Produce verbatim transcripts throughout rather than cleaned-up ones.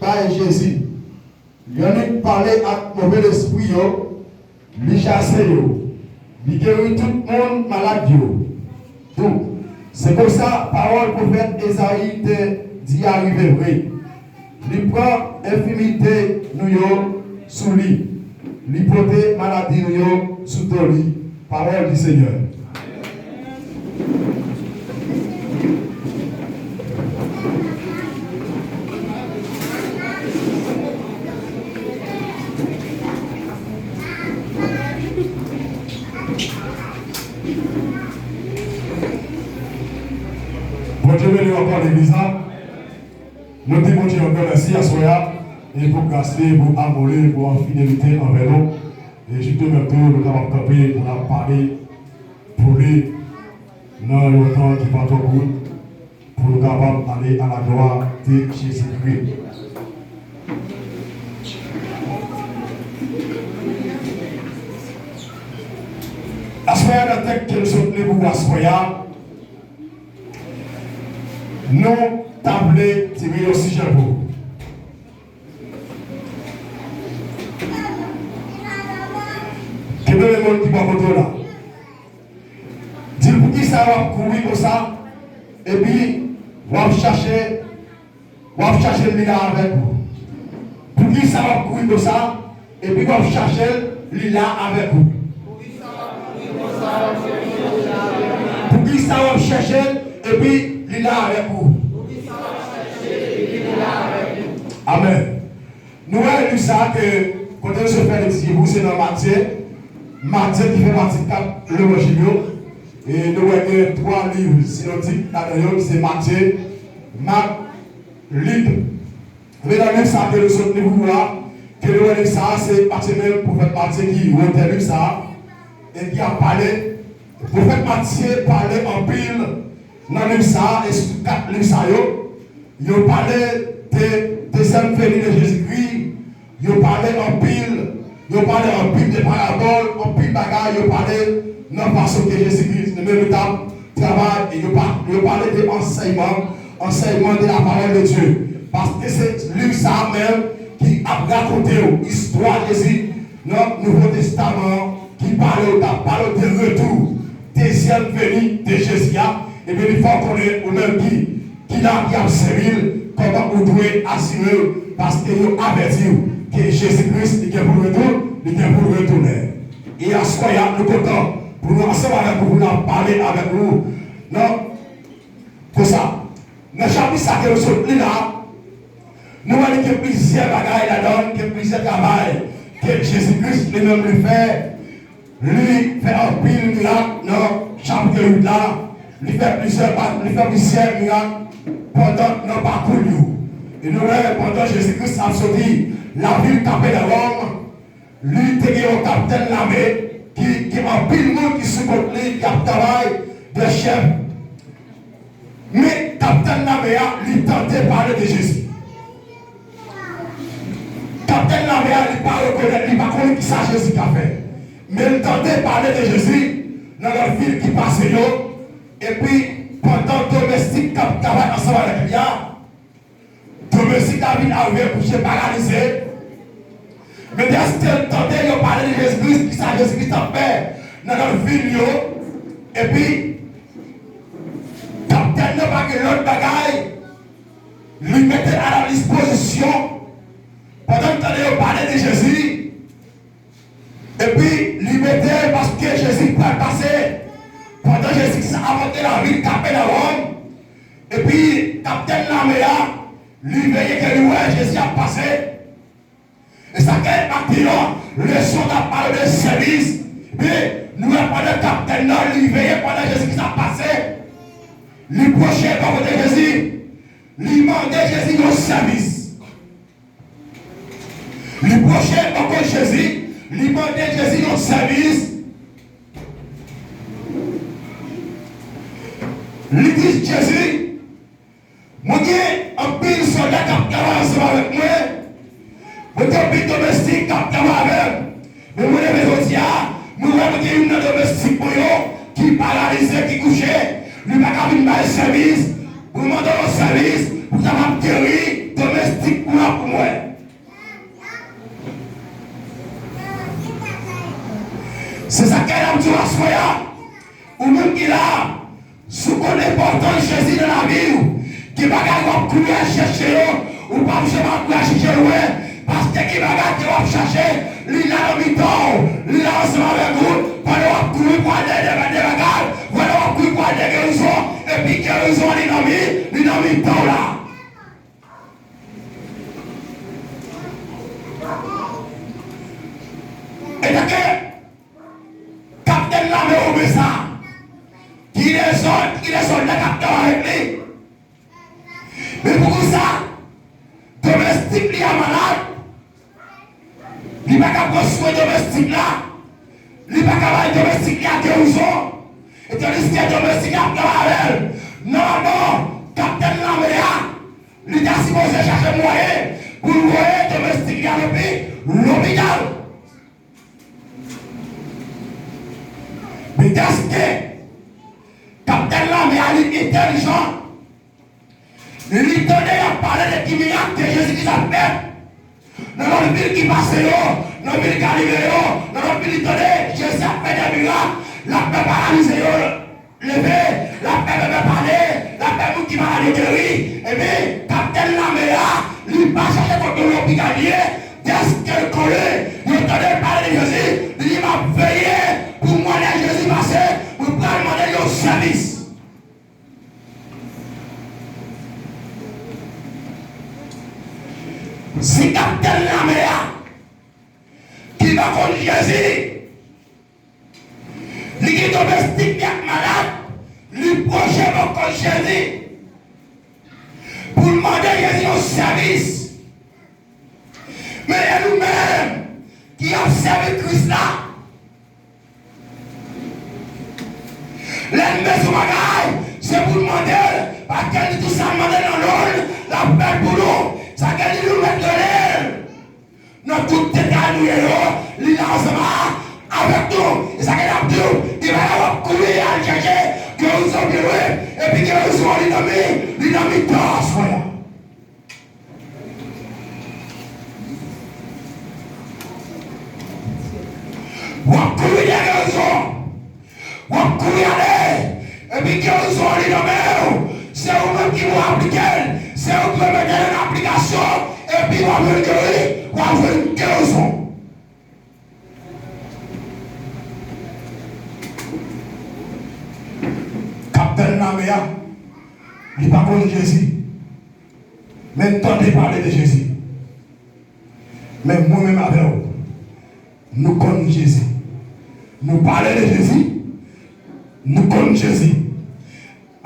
Bay Jezi. Li annik pale ak move lespri yo, li chase yo, li geri tout moun malad yo. Tou. Se konsa pawòl pwofèt Ezayi te di a rive vre. Li pran enfimite nou yo sou li. Li pote maladi nou yo sou do li. Pawòl di Senyè. Bondye beni w ankò legliz la. Nou di Bondye yon gran mèsi aswè a, e pou gras li, pou amou li, pou fidelite anvè nou. E jistou menm tou, nou kapab kanpe pou n ap pale pou li nan yon tan ki pa twò kout, pou nou kapab ale a la glwa de Jezikri. Aswè a, nan tèks ke nou sot li pou aswè a, nou ta vle tire yon sijè pou ou. Kenbe lemonn ki bò kote w la. Di l poukisa w ap kouri konsa, epi w ap chache, w ap chache li la avèk ou. Poukisa w ap kouri konsa, epi w ap chache l, li la avèk ou. Poukisa w ap chache l, epi li la avèk ou. Amèn. Nou wè liv sa a ke kote nou sot fè lekti pou se nan Matye. Matye ki fè pati kat levanjil yo. E nou wè gen twa liv sinoptik ladan yo ki se Matye, Mak, Lik. Men nan liv sa a ke nou sot li pou nou a, ke nou wè liv sa a, se Matye menm, pwofèt Matye ki wotè liv sa a, e ki ap pale. Pwofèt Matye pale anpil nan liv sa a, e sitou kat liv sa yo. Yo pale de dezyèm veni de Jezikri, yo pale anpil, yo pale anpil de parabòl, anpil bagay, yo pale nan fason ke Jezikri te menm li t ap travay, e yo pa, yo pale de ansèyman, ansèyman de la parole de Dieu. Paske se liv sa a menm ki ap rakonte w istwa Jezi nan Nouvo Testaman an, ki pale w, t ap pale w de retou, dezyèm veni de Jezi a, ebyen li fè w konnen ou menm ki, ki la ki ap sèvi l, kòman ou dwe asire w, paske yo avèti w ke Jezi Kris li gen pou l retou-, li gen pou l retounen. E aswè a, nou kontan pou nou ansanm avèk ou, pou n ap pale avèk ou nan, konsa, nan chapit sa ke nou sot li la, nou wè li gen plizyè bagay ladan l, gen plizyè travay ke Jezi Kris li menm li fè. Li fè anpil mirak nan chapit uit la. Li fè plizyè pa-, li fè plizyè mirak pandan nan pakou l yo. E nou wè pandan Jezi Kris ap soti lavil Kapènawòm, li te gen yon kaptèn lame ki gen anpil moun ki sou kont li, ki ap travay de chèf. Men kaptèn lame a, li tande pale de Jezi. Kaptèn lame a, li pa rekonèt, li pa konnen kisa Jezi ka fè. Men li tande pale de Jezi nan lòt vil ki pase yo. Epi, pandan domestik k ap travay ansanm avèk li a, domestik la vin arive kouche paralize. Men dèske l tande yo pale de Jezi Kris, kisa Jezi Kris t ap fè nan lòt vil yo, epi kaptèn nan pa gen lòt bagay, li mete l a la dispozisyon pandan l tande yo pale de Jezi. Epi, li mete l paske Jezi pral pase. Pandan Jezi sa ap antre lavil Kapènawòm, epi kaptèn lame a, li veye ke li wè Jezi ap pase. E sa ke Matye an, leson t ap pale de sèvis. Epi, nou wè pandan kaptèn nan, li veye pandan Jezi Kris ap pase. Li pwoche bò kote Jezi. Li mande Jezi yon sèvis. Li pwoche bò kote Jezi, li mande Jezi yon sèvis. Li di Jezi, "Mwen gen anpil sòlda k ap travay ansanm avèk mwen. Mwen gen anpil domestik k ap travay avè m." Men mwen leve jodi a, mwen wè mwen gen youn nan domestik mwen yo ki paralize, ki kouche. Li pa ka vin bay sèvis. Mwen mande w yon sèvis pou w kapab geri. domestik mwen pou mwen. Se sa k fè n ap di w aswè a, ou menm ki la, si w konn enpòtans Jezi nan lavi w, gen bagay w ap kouri al chèche yo, ou p ap janm ap kouri al chèche lwen, paske gen bagay ke w ap chache, li la nan mitan w, li la ansanm avèk ou, pandan w ap kouri pou al dèyè de, de bagay, pandan w ap kouri pou al dèyè gerizon, epi gerizon an li nan mi, li nan mitan w la. Etanke kaptenn lame women sa, ki de sòl-, ki de sòlda k ap travay avèk li. Men poukisa domestik li a malad, li pa ka pran swen domestik la, li pa ka bay domestik li a gerizon, etandiske domestik la ap travay avè l. Nòmalman, kaptenn lame a, li ta sipoze chache mwayen pou l voye domestik li a lopi-, lopital. Men dèske kaptenn lame a li entèlijan, li tande y ap pale de ki mirak ke Jezi Kris ap fè nan lòt vil ki pase yo, nan vil Galile yo, nan lòt vil li tande Jezi ap fè de mirak, l ap fè paralize yo leve, l ap fè bèbè pale, l ap fè moun ki malad yo geri. Ebyen, kaptenn lame a, li pa chache kote lopital ye, dèske l kole, yo tande l pale de Jezi, li di, "M ap veye pou mwen lè Jezi pase, mwen pral mande l yon sèvis." Si kaptenn lame a, ki pa konn Jezi, li gen domestik li ak malad, li pwoche bò kò Jezi pou l mande Jezi yon sèvis. Men e nou menm ki ap sèvi Kris la. Lè n bezwen bagay, se pou n mande l, paske li di tou sa n mande nan non l, l ap fè l pou nou. Sa ke li nou mèt rele l. Nan tout eta nou ye yo, li la ansanm avèk nou. E sa ke l ap di w, gen bagay w ap kouri al chèche, gerizon byen lwen, epi gerizon an li nan mi, li nan mitan aswè a. W ap kouri dèyè gerizon. W ap kouri ale. Epi gerizon an li nan men w. Se ou menm ki pou aplike l. Se ou ki pou mete l an aplikasyon. Epi w ap jwenn geri. W ap jwenn gerizon. Kaptenn lame a, li pa konn Jezi. Men tande pale de Jezi. Men mwen menm avè w, nou konn Jezi. Nou pale de Jezi, nou konn Jezi.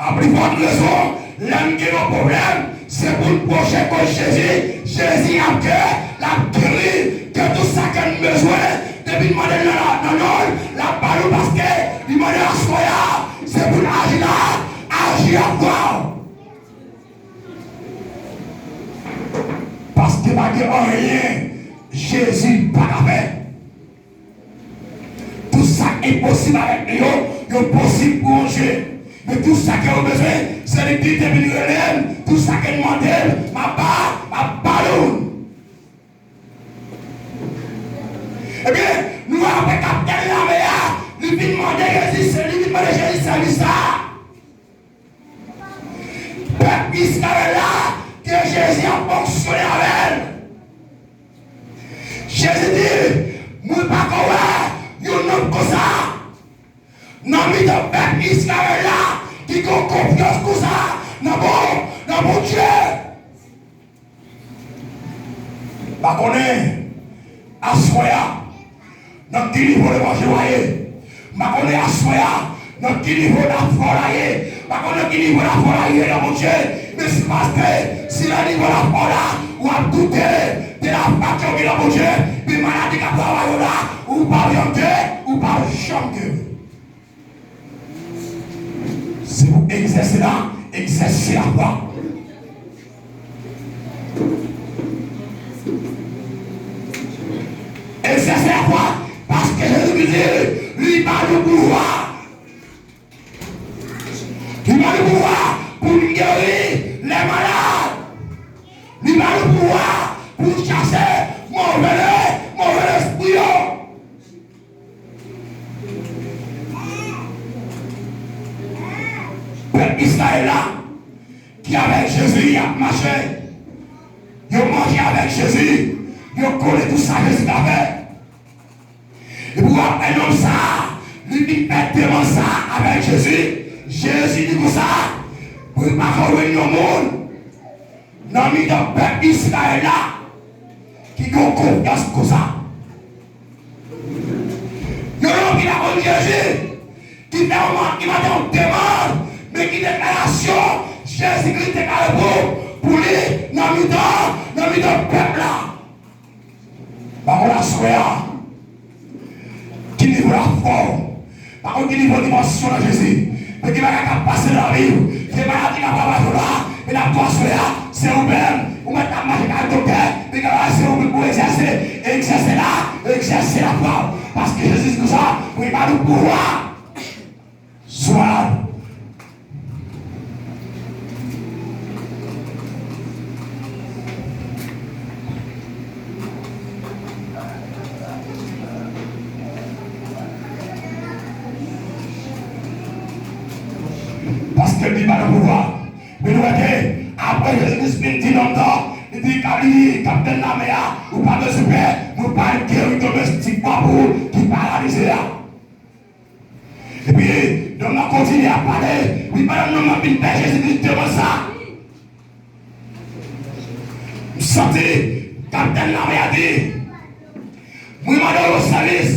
A pli fòt rezon, lè n gen yon pwoblèm, se pou n pwoche kò Jezi. Jezi ap geri, l ap geri. Ke tou sa ke n bezwen, depi n mande l nan, nan non l, l ap ba nou, paske li mande aswè a, se pou n aji la, aji avwa w. Paske pa gen anyen Jezi pa ka fè. Tout sa k enposib avèk nou yo, yo posib pou Bondye. Men tout sa ke yo bezwen, se li ki te vin rele m. Tout sa ke n mande l, m ap ba, m ap ba nou. Ebyen, nou wè apre kaptenn lame a, li vin mande Jezi, se li vin mande Jezi sèvis sa a. Pèp Izrayèl la, ke Jezi ap fonksyone avè l. Jezi di, mwen pa ko wè yon nonm konsa nan mitan pèp Izrayèl la ki gen konfyans konsa nan bon, nan Bondye. M pa konnen aswè a nan ki nivo levanjil w a ye. M pa konnen aswè a nan ki nivo lafwa w la ye. M pa konnen nan ki nivo lafwa w la ye nan Bondye. Men se paske si nan nivo lafwa w la, w ap doute de lafwa ke w gen nan Bondye, men maladi k ap travay ou la, ou p ap janm geri, ou p ap janm geri. Si w egzèse la, egzèse lafwa. Egzèse lafwa, paske Jezi Kris di, li ba nou pouvwa. Li ba nou pouvwa pou n geri lè malad. Li ba a pou chache move, move lespri yo. Pèp Izrayèl la, ki avèk Jezi y ap mache, yo manje avèk Jezi, yo konnen tout sa Jezi ka fè. Epi w ap wè nonm sa a, li vin fè demann sa a avèk Jezi. Jezi di konsa, pou li pa ka jwenn yon moun nan mitan pèp Izrayèl la ki gen yon konfyans konsa. Yon nonm ki pa konn Jezi, ki fè yon man-, ki mande yon demann, men ki deklarasyon Jezikri te ka repon pou li nan mitan, nan mitan pèp la. Pa konn aswè a, ki nivo lafwa w, pa konn ki nivo dimansyon nan Jezi. Men gen bagay k ap pase nan lavi w. Gen maladi k ap ravage w la, men n ap di w aswè a, se ou menm, ou mèt ap mache kay doktè, men gen bagay se ou menm pou egzèse, egzèse la, egzèse lafwa w. Paske Jezi di konsa, pou li ba nou pouvwa. Swa. Paske li ba nou pouvwa. Men nou wè ke apre Jezi Kris fin di nonm nan, li di, li di kaptenn lame a, ou pa bezwen pè, nou pral geri domestik pa pou ou ki paralize a. Epi, nonm nan kontinye ap pale. Wi, pandan nonm nan fin fè Jezi Kris demann sa, m santi kaptenn lame a di, mwen mande w yon sèvis.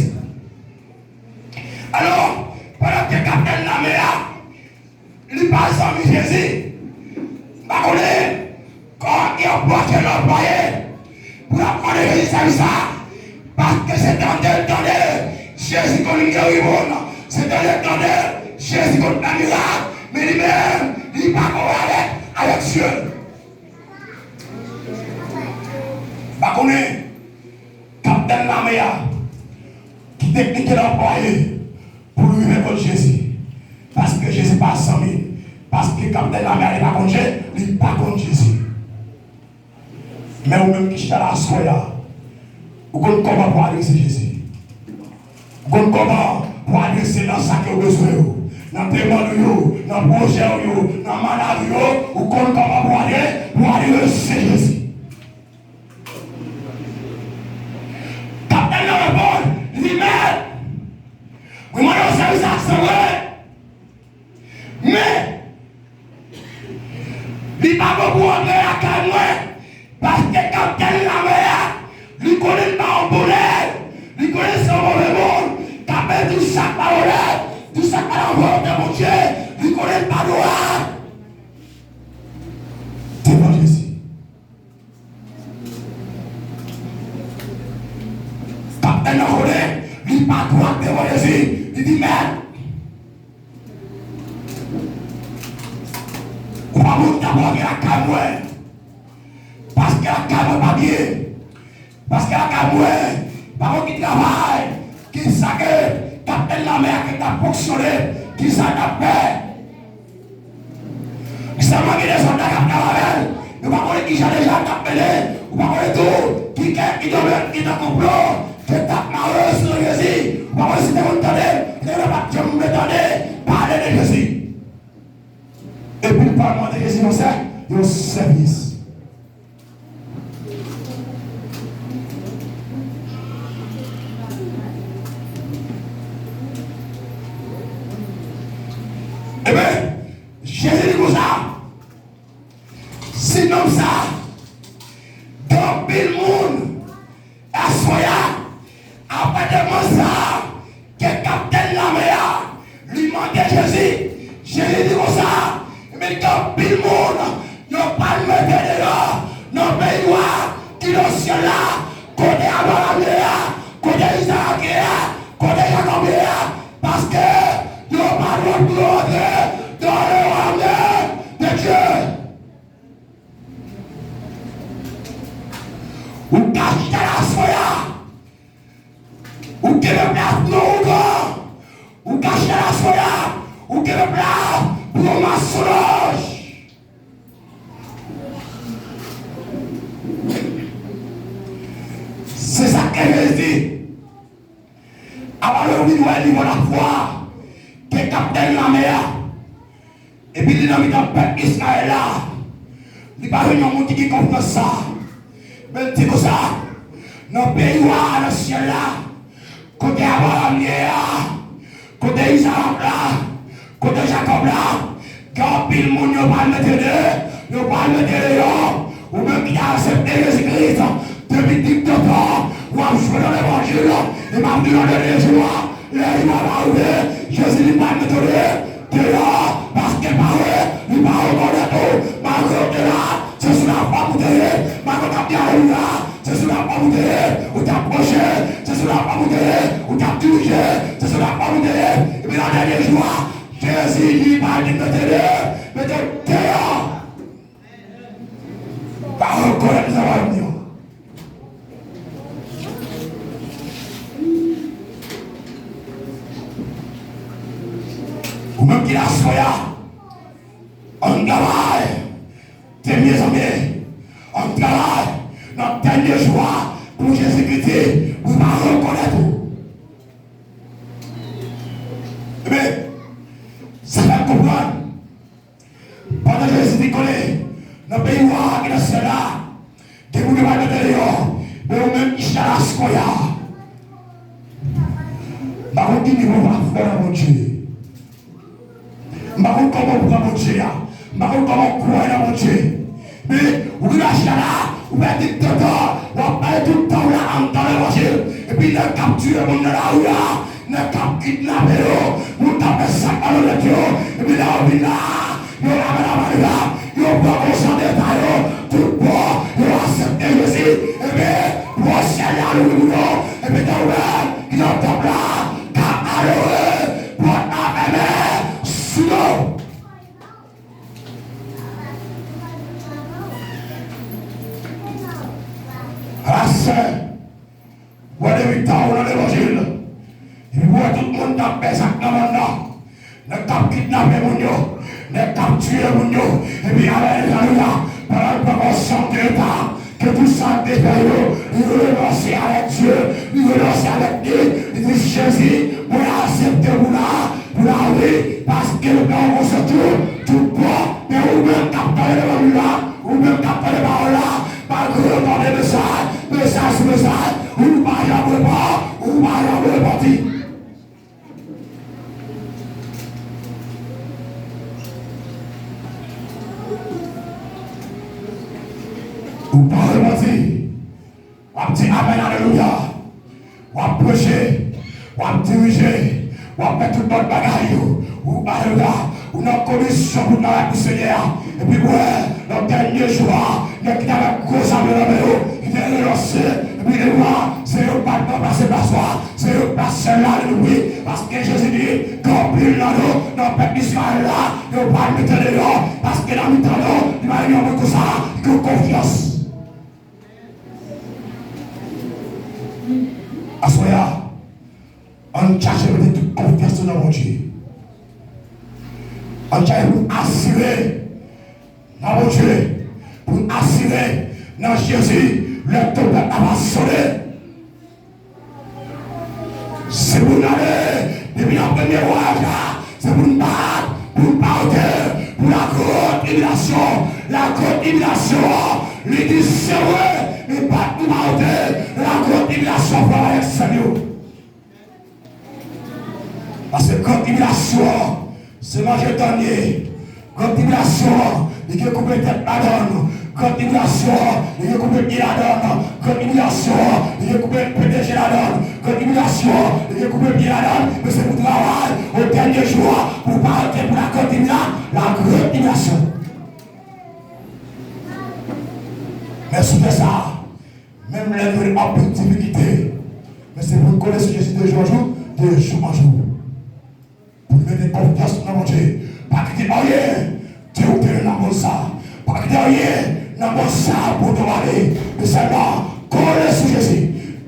Alò, pandan ke kaptenn lame a, li pa zanmi Jezi. M pa konnen kòman ki anplwaye l anplwaye pou l ap mande Jezi sèvis sa. Paske se tande l tande Jezi konn geri moun. Se tande l tande Jezi konn fè mirak. Men li menm, li pa konn wè avèk, avèk zye l. M pa konnen kaptenn lame a, ki teknik ke l anplwaye pou l rive kot Jezi. Paske Jezi pa zanmi l. Paske kaptenn lame a li pa konn Je-, li pa konn Jezi. Men ou menm ki chita la aswè a, ou konn kòman pou adrese Jezi. Ou konn kòman pou adrese nan sa ke w bezwen yo, nan demann ou yo, nan pwojè w yo, nan maladi w yo, ou konn kòman pou adre-, pou adrese Jezi. Kaptenn nan reponn, li di, mèt, mwen mande w sèvis a san vre. Men, li pa bon pou w antre lakay mwen, paske kaptenn lame a, li konnen l pa yon bon nèg, li konnen se yon move moun, k ap di tout sa k pa onèt, tout sa k pa nan volonte Bondye, li konnen l pa dwat devan Jezi. Kaptenn nan konnen li pa dwat devan Jezi. Li di, mèt, ou pa moun ki ta pou antre lakay mwen. Paske lakay mwen pa byen. Paske lakay mwen pa moun ki travay. Kisa ke kaptenn lame a ki t ap fonksyone, kisa l t ap fè? Sèlman gen de sòlda k ap travay avè l. Nou pa konnen ki jan de jan l t ap mennen. Ou pa konnen tou ki kè, ki domèn, ki tan konplo ke t ap mare sou Jezi. Ou pa konnen si te konn tande, li te konn pa t janm vle tande pale de Jezi. Epi l pa mande Jezi yon sè, yon sèvis. Ebyen, Jezi di konsa, si nonm sa, gen anpil moun, aswè a, apre demann sa a, ke kaptenn lame a, li mande Jezi, Jezi di konsa, men gen anpil moun, yo pral mete deyò nan peyi a ki nan syèl la, kote Abraram ye a, kote Izarak ye a, kote Jakòb ye a, paske yo pa dwat pou yo antre dans le royaume de Dieu. Ou ka chita la aswè a. Ou kenbe plas pou yon ougan. Ou ka chita la aswè a. Ou kenbe plas pou yon masonaj. Jezi. Apa nou vin wè nivo lafwa ke kaptèn lame a, epi li nan mitan pèp Izrayèl la, li pa jwenn yon moun ki gen konfyans sa. Men l di konsa, nan peyi wa a, nan syèl la, kote Abraram ye a, kote Izarak la, kote Jakòb la, gen anpil moun yo pral mete de, yo pral mete deyò. Ou menm ki ta aksepte Jezi Kris, depi dikdontan, w ap jwe nan levanjil, e m ap di nan dènye jou a, lè jou a va rive, Jezi li pral mete w deyò, paske pa vre, li pa rekonèt ou, malgre w te la, se sou lafwa pou w te ye, malgre w t ap di alelouya, se sou lafwa pou w te ye, ou t ap pwoche, se sou lafwa pou w te ye, ou t ap dirije, se sou lafwa pou w te ye, epi nan dènye jou a, Jezi li pral di mete de, mete w deyò. Pa rekonèt travay m yo. Ou menm ki la aswè a, ann travay, de mye an mye, ann travay nan dènye jou a pou Jezi Kris di, pou l pa rekonèt ou. Ebyen, sa fè m konprann. Pandan Jezi te konnen, nan peyi wa a ki nan syèl la, gen moun yo pral mete deyò, men ou menm ki chita la aswè a, m pa konn ki nivo w ap fè nan Bondye. M pa konn kòman w pran Bondye a. M pa konn kòman w kwè nan Bondye. Men, ou gen dwa chita la, ou pèdi tout tan, w ap pale tout tan w la anndan levanjil. Epi nèg k ap tiye moun nan lari a, nèg k ap kidnape yo, moun k ap fè sa k pa onèt yo, epi lè yo vin la, yo lave laval yo, yo pran konsyans de eta yo, tout bon, yo aksepte Jezi, epi pwosè a louvri pou yo, epi gen ou menm ki nan tanp la, k ap adore, pòt la fèmen sou yo. Ala sè, wè depi tan ou nan levanjil, epi wè tout moun k ap fè sa k nan mòn nan, nèg k ap kidnape moun yo, nèg k ap tiye moun yo, epi alelouya, pandan l pran konsyans de eta, ke tout sa l te fè yo, li revanse avèk Dye, li revanse avèk li, li di, Jezi, mwen aksepte pou la, pou lavi, paske nou pran yon konsyans tou, tout bon, men ou menm k ap tande levanjil la, ou menm k ap tande pawòl la, malgre w tande mesaj, mesaj sou mesaj, ou pa janm repan, ou pa janm repanti. Ou pa repanti. W ap di amèn, alelouya. W ap preche, w ap dirije, w ap fè tout lòt bagay yo. Ou, alelouya, ou nan komisyon pou travay pou Senyè a. Epi w wè, nan dènye jou a, nèg ki t avèk gwo zam yo nan men yo, ki te renonse, epi alelouya, se yo k pral ranplase plas ou a, se yo k pral sèvi a li, wi, paske Jezi di, gen anpil nan nou, nan pèp Izrayèl la, yo pral mete deyò, paske nan mitan nou, li pa gen yon moun konsa, ki gen konfyans. Aswè a, ann chache mete tout konfyans nou nan Bondye. Ann chache pou n asire nan Bondye, pou n asire nan Jezi, lè twonpèt la va sone. Se pou n ale, depi nan premye vwayaj la, se pou n bat, pou n pa wote, pou la grande tribulation. La grande tribulation, li di se vre, li bat pou pa wote, la grande tribulation, frè avèk sè m yo. Paske grande tribulation, se manje tann ye. Grande tribulation, li gen koupe tèt ladann. Grande tribulation, li gen koupe pye ladann. Grande tribulation, li gen koupe P D G ladann. Grande tribulation, li gen koupe pye ladann. Men se pou travay, o dènye jou, pou parèt pou la grande tribula-, la grande tribulation. Men sou tè sa, menm lè nou jwenn anpil difikilte, men se pou n kole sou Jezi de jou an jou, de jou an jou. Pou n mete konfyans nou nan Bondye. Pa kite anyen dewoute nou nan mond sa. Pa kite anyen nan mond sa pou w ale. Men sèlman kole sou Jezi.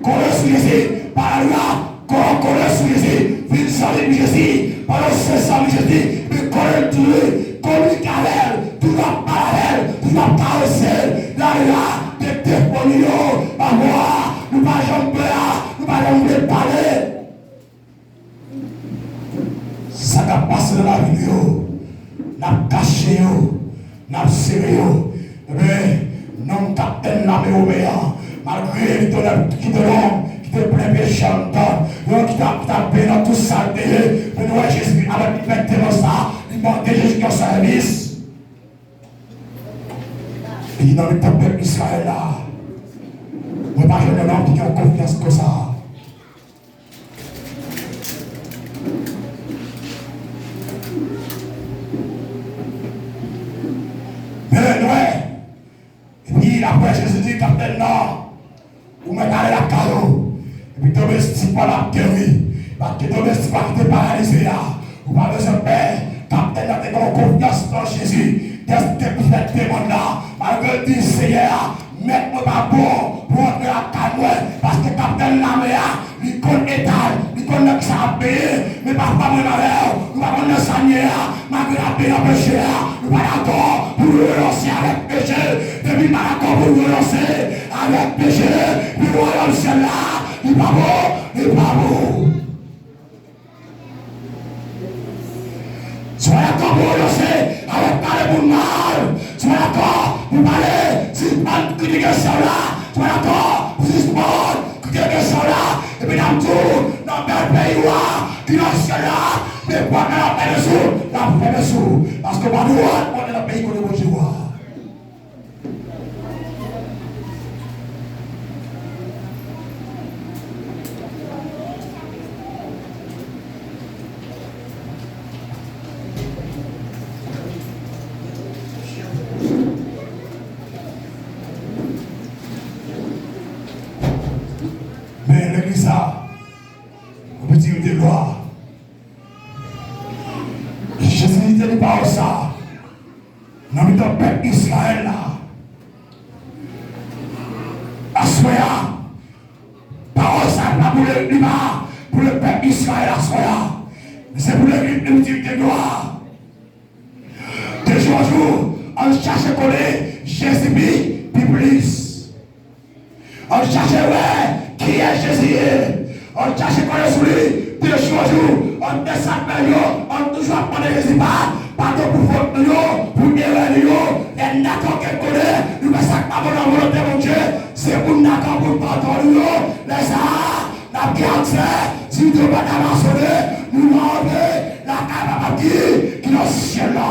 Kole sou Jezi. Alelouya. Kò-, kole sou Jezi. Vin zanmi pou Jezi. Pandan w se zanmi Jezi, men kole l tou wi. Kominike avè l. Toujou ap pale avè l. Toujou ap karese l. Alelouya. Gen depo nou yo. Pafwa, nou pa janm pè a. Lame Women an, malgre li te nan, ki te long, ki te plen peche anndan, yon ki t ap, ki t ap benyen nan tout sa l te ye, men nou wè Jezi, avèk li fè temwayaj sa, li mande Jezi yon sèvis. Li di nan mitan pèp Izrayèl la, mwen pa jwenn yon nonm ki gen yon konfyans konsa. Men nou wè, epi apre Jezi di kaptèn nan, ou mèt ale lakay ou. Epi domestik pa l ap geri. Paske domestik pa ki te paralize a, ou pa bezwen pè. Kaptèn nan te gen yon konfyans nan Jezi. Dèske li fè demann nan, malgre l di, Seyè a, mèt mwen pa bon pou antre lakay mwen, paske kaptèn lame a, li konn eta l, li konn nan kisa l ap benyen, men pafwa mwen avè w, nou pa konn nan sa n ye a, malgre n ap benyen nan peche a, nou pa dakò pou nou renonse avèk peche. Depi n pa dakò pou nou renonse avèk peche, pou wayòm syèl la, li pa bon, li pa bon. Si w dakò pou w renonse avèk pale moun mal, si w dakò pou pale, sispann kritike sè w la, si w dakò pou sispann kritike sè w la, epi n ap di w, nan bèl peyi w a, ki nan syèl la, men pòt la ap fèmen sou, l ap fèmen sou, paske w pa dwe antre nan peyi kote Bondye w a. Men legliz sa, yon piti rete glwa. Jezi te di pawòl sa nan mitan pèp Izrayèl la. Aswè a, pawòl sa pa pou le, li pa pou le pèp Izrayèl aswè a. Men se pou legliz Levitik de glwa. De jou an jou, ann chache konnen Jezi pi, pi plis. Ann chache wè kiyès Jezi ye. Ann chache konnen sou li de jou an jou. Ann fè sa k bèl yo. Ann toujou ap mande Jezi pa, padon pou fòt nou yo, pou erè nou yo. Lè n dakò kèk kote, nou fè sa k pa bon nan volonte Bondye, se pou n dakò pou n padone yo. Lè sa a, n ap gen aksè, si Bondye pa t amasone, nou nan antre lakay Papa ki, ki nan syèl la.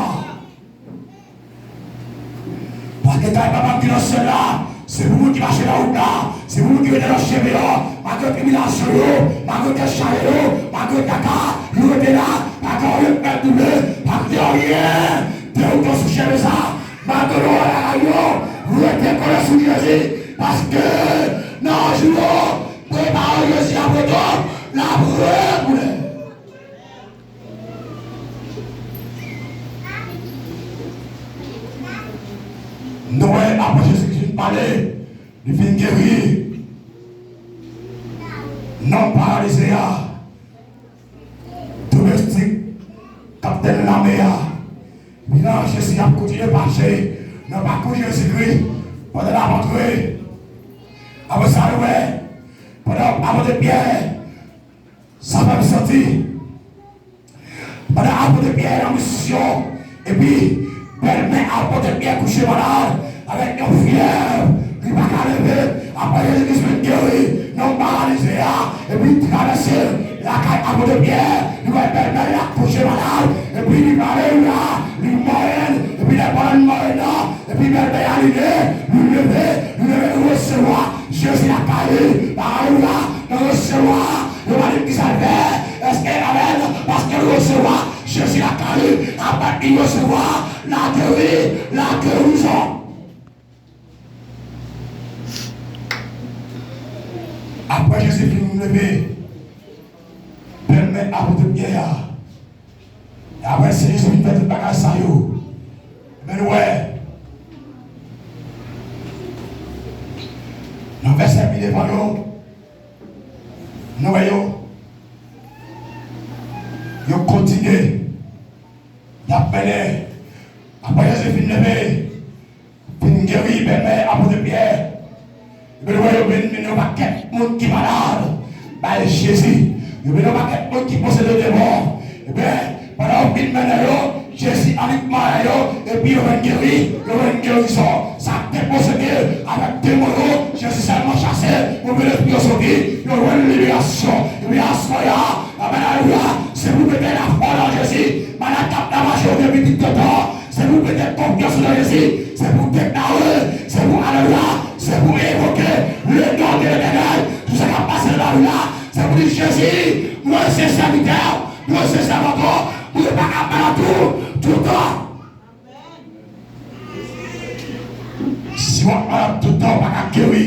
Paske kay Papa m ki nan syèl la, se pou moun ki mache nan wout la, se pou moun ki rete nan chemen an, malgre tribilasyon yo, malgre tèt chaje yo, malgre traka, nou rete la, pa gen anyen k pèd nou vle, pa gen anyen dewoute sou chemen sa, malgre nou wè bagay yo, rete kole sou Jezi, paske nan jou yo, prepare Jezi apre tou, l ap retounen. Nou wè apre Jezi fin pale, li fin geri nonm paralize a, domestik kaptèn lame a, vin nan Jezi ap kontinye mache nan pakou Jezikri pandan l ap antre. Apre sa, nou wè, pandan apot Pyè, sa fè m santi. Pandan apot Pyè nan misyon, epi bèlmè apot Pyè kouche malad, avèk yon fyèv, li pa ka leve, apre Jezi Kris fin geri nonm paralize a, epi travèse lakay apot Pyè, li wè bèlmè l la kouche malad, epi li pale, li la, li mòyèn, epi lè pandan l mòyèn nan, epi bèlmè a li leve, li leve, li leve, li resevwa Jezi lakay li, alelouya, nan resevwa, yo pa di m kisa l fè, èske amèn, paske l resevwa Jezi lakay li, apre li resevwa lageri, lagerizon. Apre Jezi fin leve, bèlmè apot Pyè a, e apre Seyè Jezi fin fè tout bagay sa yo, men nou wè, nan vèsè pi devan yo, nou wè yo, yo kontinye, y ap mennen, apre Jezi fin leve, fin geri bèlmè apot Pyè. Ebyen, nou wè yo vin mennen yon pakèt moun ki malad bay Jezi. Yo mennen yon pakèt moun ki posede demon. Ebyen, pandan yo fin mennen yo, Jezi annik malè yo, epi yo jwenn geri, yo jwenn gerizon. Sa k te posede avèk demon yo, Jezi sèlman chase, move lespri yo soti, yo jwenn liberasyon. Liberasyon ya, alelouya, se pou mete lafwa nan Jezi. Malad k ap mache yo gen pitit kontan, se pou mete konfyans nan Jezi, se pou deklare, se pou alelouya, se pou evoke le non de Letènèl. Tout sa k ap pase nan lavi la, se pou di Jezi, mwen se sèvitè w, mwen se sèvant ou, mwen pa ka pèd tou, toutan. Si w ap malad toutan, w pa ka geri,